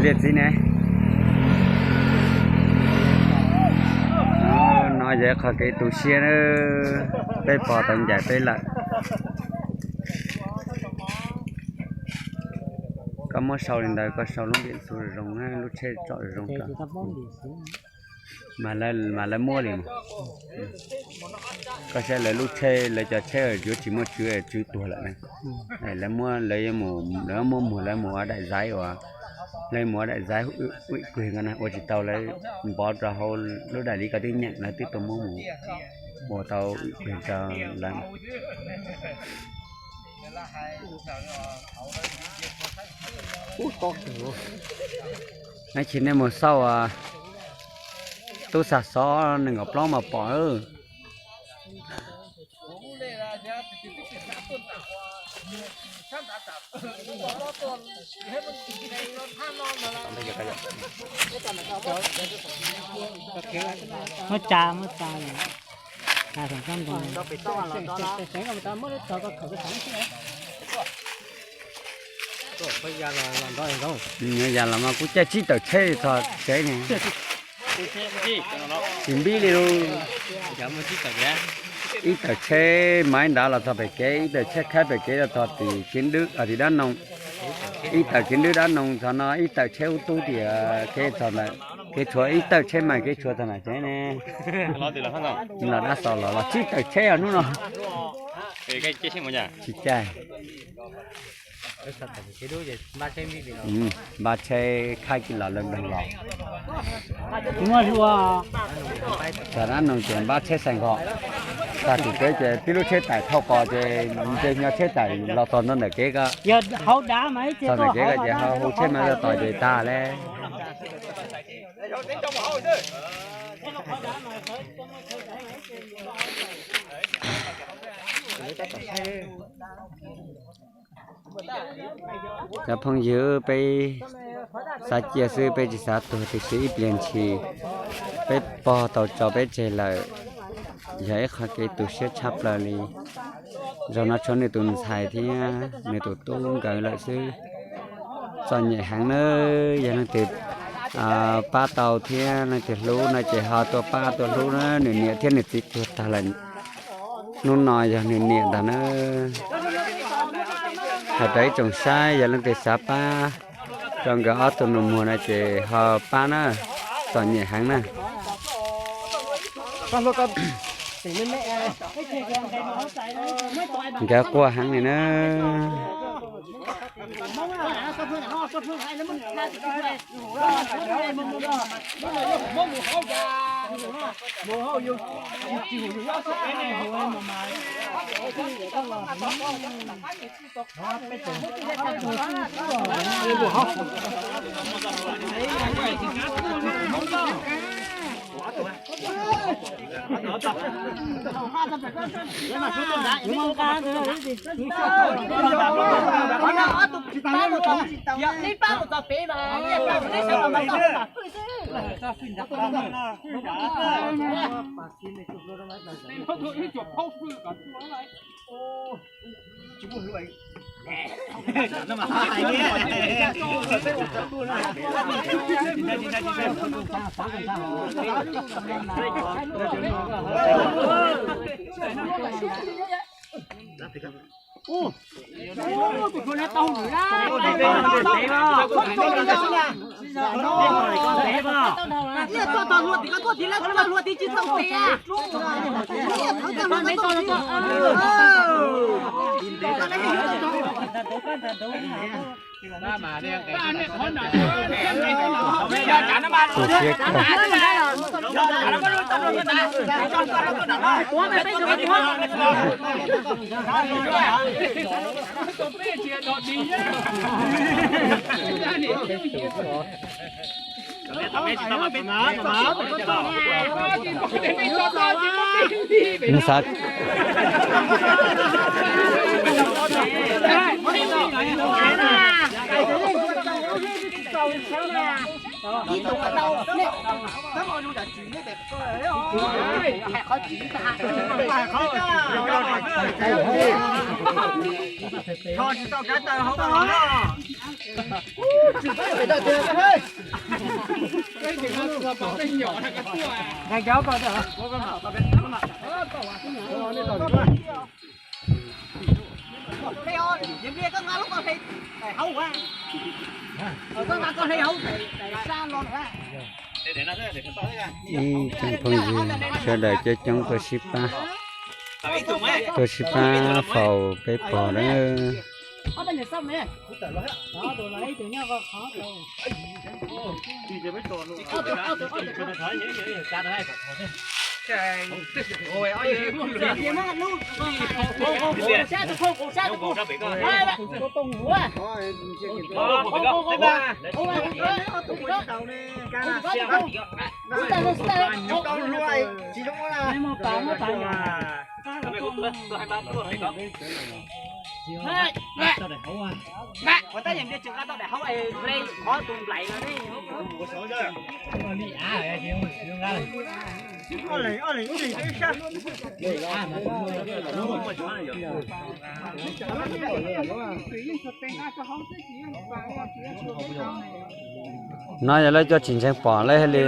Liaj txiv ne, no yog qhov kev tu siab na, peb pog tau ncaim peb lawm. Koj muab sau li ntawd, koj sau lub npiam txu zoo, lub tsheb tsom zoo, mas lawv muab li mas. Koj saib lawv lub tsheb, lawv cov tsheb yuav tsis muaj tswv, tswv tuag lawm ne. Lawv muab, lawv muab muag, lawv mus ua daim zaiv uas, lawv mus ua daim zaiv ua kwg no na, ua tsis tau, lawv npov rau hauv lub daim li koj twb nyeem, lawv twb tuaj muab mus ua tau ua kwg rau lawv. Ib chim nej mus xauj tub xa xov nees nkaum plaub mas pom. Muab tsa, muab tsa. Yam los mas kuv caij tsib tawm tsheb txog tsev ne, tsis npib li lus. Ib tawm tsheb maiv nrad los txog pem kev, ib tawm tsheb khaib pem kev los txog tim Kiv Dwb, tim Dab Noo. Ib tawm Kiv Dwb Dab Noo txog no, ib tawm tsheb ub tub tias kev txog ntawm, kev tshuav, ib tawm tsheb mas kev tshuav txog ntawm tsev ne. Los dab xo los los tsib tawm tsheb os hnub no. Tsis caij. Npaj tsheb khaib kis los lawv npleeg los. Txog Dab Noo ces npaj tsheb xais nkos. Tag tim kev ces tib lub tsheb tais thauj qos ces nce nyo tsheb tais los txog ntua ntawm kev ko. Txog ntawm kev ko ces ho hu tsheb mas tos ces tag le. Cov phooj ywg, peb xav cia xwb, peb tsis xav tuag, tiam sis ib pliag ntshis peb pog tau tso peb tseg lawm, yog ib qho kev tu siab tshaj plaws li. Zaum no tshuav nws tus ntxhais thiab nws tus tub nkawd lawm xwb. Txom nyem heev nawb, yog leej twg pab tau thiab leej twg hlub no ces ho tuaj pab tuaj hlub na, nws niam thiab nws txiv tuag tag lawm. Hnub no yog nws niam ntag na. Hais rau ib tsoom saib, yog leej twg xav pab rau nkawd ob tug nus muag no ces ho pab na, txom nyem heev na. Nkawd quaj heev li na. Tu siab kawg. Nws xav Ib tsoom phooj ywg sawv daws coob coob tuaj sib pab, tuaj sib pab faus peb pog na. No yog lawv cov tsis ntseeg pom lawv hais li.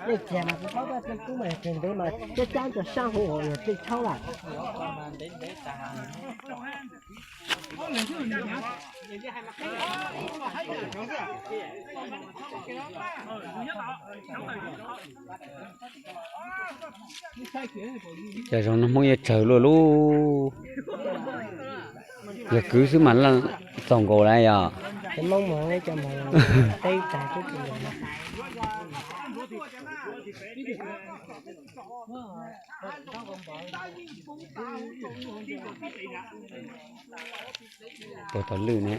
Nej txiav mas kuv paub tias tej tub mas tseem ntev mas cab cab cov sab hauv yog tej tshauj lawm. Cov zoo no Hmoob yuav tsawg luaj lub. Yog kwv xwb mas txaus nkaus lawm yog. Cov Hmoob mus cov mus teb tag twb tsis Puas tau lwj ne?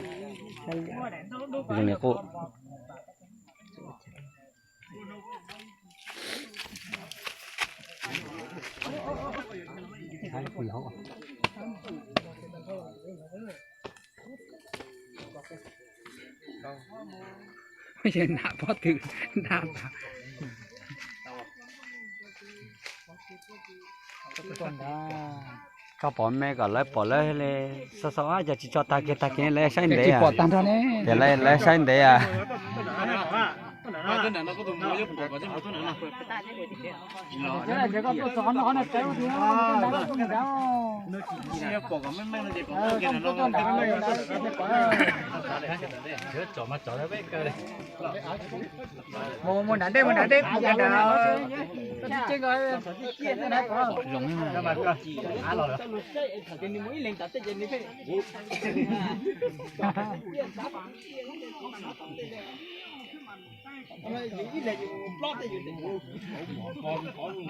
Zoo li qub. Yog nam pob tw nab. Koj pom me kom lawv pom lawv li. Xav xav cas tsis tso tag kiag tag kiag lawv saib ntev. Tias lawv saib ntev. Mus nram dej, mus nram dej, mus nram dej.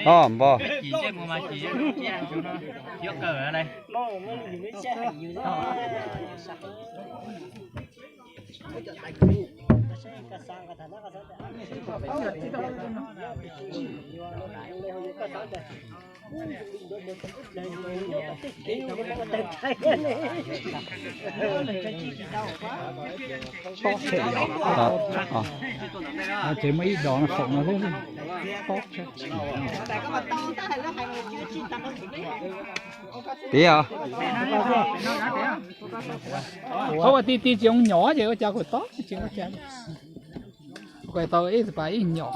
Ob npog. Ces muaj ib dos no saum no xwb. Piv os. Qhov uas ti ti tsis zoo nyom ces ua cas kuv tob tsis ua cas. Kuv tau ib pas ib nyom.